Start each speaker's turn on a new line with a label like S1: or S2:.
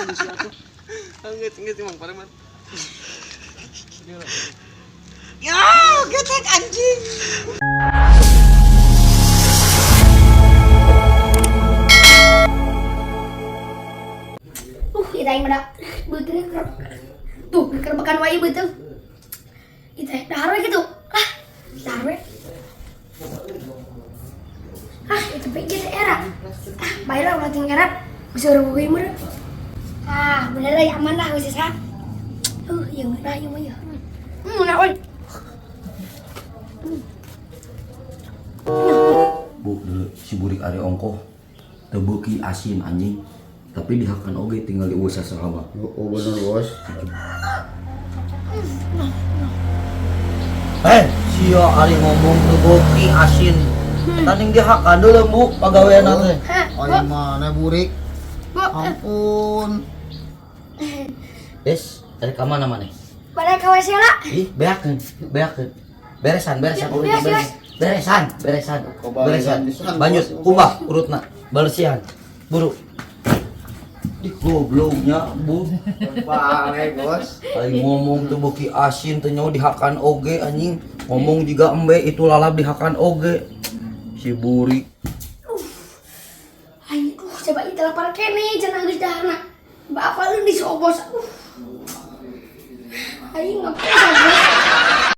S1: Di atuh. Geus geus, Mang Pareman.
S2: Ya, getek anjing.
S3: Kita yang pada beuteung tuh kerbekan wae beuteung. Itu dahar we gitu. Ah, dahar we. Ah, itu pikir era. Ah, baiklah ulah ting era. Bisa urang boga meureun. Ah, bener lah aman lah geus sa. Yang ngeunah ieu mah ya. Nah, oi.
S4: Bu, dulu si burik ari ongkoh teu beuki asin anjing. Tapi dihakan oge tinggal diuus saha.
S5: Oh, bener, Bos.
S6: Eh, sia ari ngomong teu beuki asin. Tanding dihakan dulu, Bu, pagawean teh.
S3: Hah,
S5: Oh,
S3: Bu,
S5: mana burik?
S3: Bu.
S5: Ampun.
S4: Des, dari ka mana maneh?
S3: Balik ka WC lah.
S4: Ih, beakeun, beakeun. Beresan, beresan urutna,
S3: Beres,
S4: beresan. Beresan, beresan.
S5: Kebalikan
S4: Beresan.
S5: pisan,
S4: Banyut,
S5: Bos.
S4: kumbah urutna. Bersihan. Buru. Ih, gobloknya, Bu.
S5: Balik, Bos.
S4: Aing ngomong teu beuki asin teu nyaho dihakan oge anjing. Ngomong juga embe itu lalap dihakan oge. Si burik.
S3: Aing, coba itu lapar kene cenah geus daharna. Bapak lu disobos. Aing ngapain sobos?